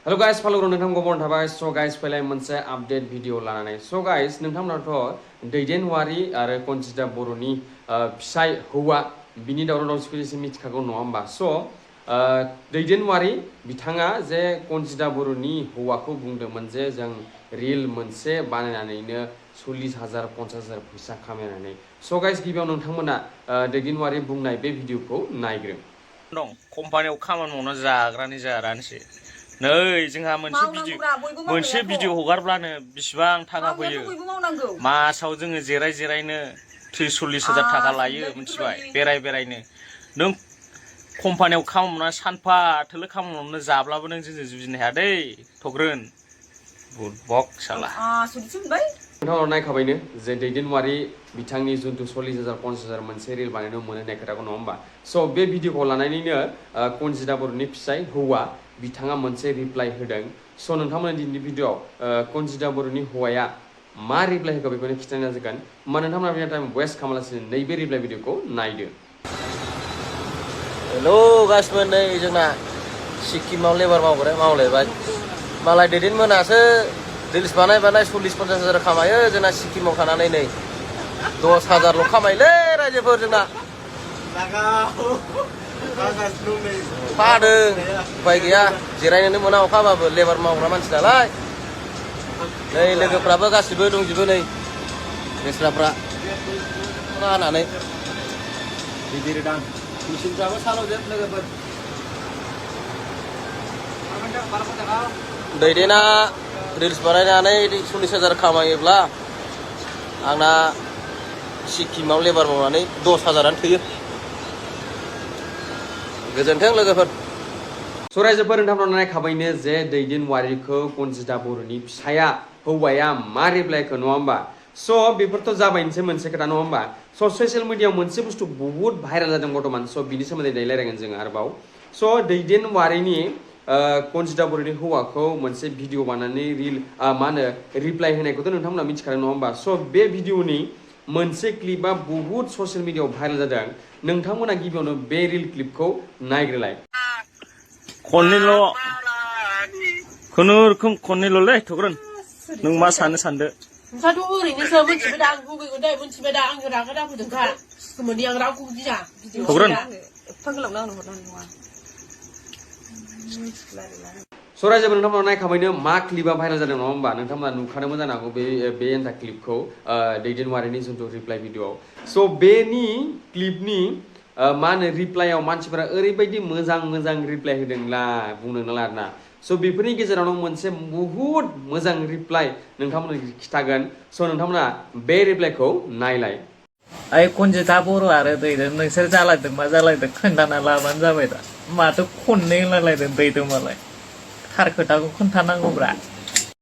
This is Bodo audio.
Hello guys, follow नोंथां गबरन थाबाय. So guys, फैलाय मोनसे अपडेट भिडिअ लानानै. So guys, नोंथांमोनाथ' दैदेन वारी आरो कनजिता बर'नि फिसाय हौवा बिनि दावराव दावसिखौ एसे मिथिखागौ नङा होमबा? So दैदेन वारी बिथाङा जे कनजिता बर'नि हौवाखौ बुंदोंमोन जे जों रिल मोनसे बानायनानैनो 40,000 50,000 फैसा खामायनानै. So guys, गिबियाव नोंथांमोना दैदेन वारी बुंनाय बे भिडिअखौ नायग्रो. दं कम्पानियाव खामानि मावना जाग्रानि जारानोसै नै जोंहा मोनसे भिडिअ हगारब्लानो बेसेबां थाखा फैयो मासाव जोङो जिरायनो 30-40,000 थाखा लायो मिथिबाय बेरायनो नों कम्पानियाव खामानि मावना सानफा थोलो खामानि मावना जाब्लाबो नों जोंजों जुजिनो हाया दै थग्रोन बुदबक साला नोंथाङा नायखाबायनो जे दैदेन वारी बिथांनि जुनथु 40,000 50,000 मोनसे रिल बानायनो मोनो होननाय खोथाखौ नङा होमबा? स' बे भिडिअखौ लानानैनो कनजिता बर'नि फिसाय हौवा बिथाङा मोनसे रिप्लाइ होदों. स' नोंथांमोननि दिनैनि भिडिअआव कनजिता बर'नि हौवाया मा रिप्लाइ होखो बेखौनो खिन्थानो नाजागोन. होमबा नोंथांमोना बे टाइम वेस्ट खालामालासिनो नैबे रिप्लाइ भिडिअखौ नायदो. हेलो गासिबो नै जोंना सिक्किमाव लेबार मावलायबाय मालाय दैदेन मोनासो रिल्स बानाय 40-50,000 खामायो जोंना सिक्किमाव थानानै नै 10,000ल' खामायलै रायजोफोर जोंना फादों उपाय गैया जिरायनोनो मोना अखाबाबो लेबार मावग्रा मानसि नालाय नै लोगोफ्राबो गासिबो दंजोबो नै लेस्राफ्रा हानानै गिदिरदां मेसिनफ्राबो सालावजोब लोगोफोर दैदेना रिल्स बानायनानै 40,000 खामायोब्ला आंना सिक्किमाव लेबार मावनानै 10,000 थोयो गोजोन्थों लोगोफोर. स' रायजोफोर नोंथांमोना नायखाबायनो जे दैदेन वारीखौ कनजिता बर'नि फिसाया हौवाया मा रिप्लाइखौ नङा होमबा? स' बेफोरथ' जाबायनोसै मोनसे खोथा नङा होमबा? स' ससियेल मिडियायाव मोनसे बुस्थु बहुत भाइरेल जादों बर्थमान. स' बिनि सोमोन्दै दायो रायलायगोन जों आरोबाव. स' दैदेन वारीनि कनजिता बर'नि हौवाखौ मोनसे भिडिअ बानायनानै रिल मा होनो रिप्लाइ होनायखौथ' नोंथांमोना मिथिखादों नङा होमबा? स' बे भिडिअनि मोनसे क्लिपा बहुत ससियेल मिडियायाव भाइरेल जादों. नोंथांमोना गिबियावनो बे रिल क्लिपखौ नायग्रोलाय. खुनुरुखुम खननैल'लै थग्रोन नों मा सानदो नोंथाङाथ' ओरैनोसो मोनथिबाय दा आं बुंगोन दा मोनथिबाय दा आंनो रागा दाफोदोंखा सोमोन्दै आं रावखौ गिया थग्रोन एफा गोलावनो आंनो हरनानै नङा. स' रायजोफोर नोंथांमोना नायखाबायनो मा क्लिपा भाइरेल जादों नङा होमबा? नोंथांमोना नुखादोंमोन जानो हागौ बे एन्टा क्लिपखौ दैदेन वारीनि जुनथु रिप्लाइ भिडिअआव. स' बेनि क्लिपनि मा होनो रिप्लाइआव मानसिफोरा ओरैबायदि मोजां रिप्लाइ होदोंला बुंनो नाला आरोना. स' बेफोरनि गेजेरावनो मोनसे बहुत मोजां रिप्लाइ नोंथांमोननो खिथागोन. स' नोंथांमोना बे रिप्लाइखौ नायलाय. ओइ कनजिता बर' आरो दैदेन नोंसोर जालायदों मा जालायदों खोन्थाना लाबानो जाबाय दा माथो खननै होनलायलायदों दैदेन मालाय थार खोथाखौ खोन्थानांगौब्रा.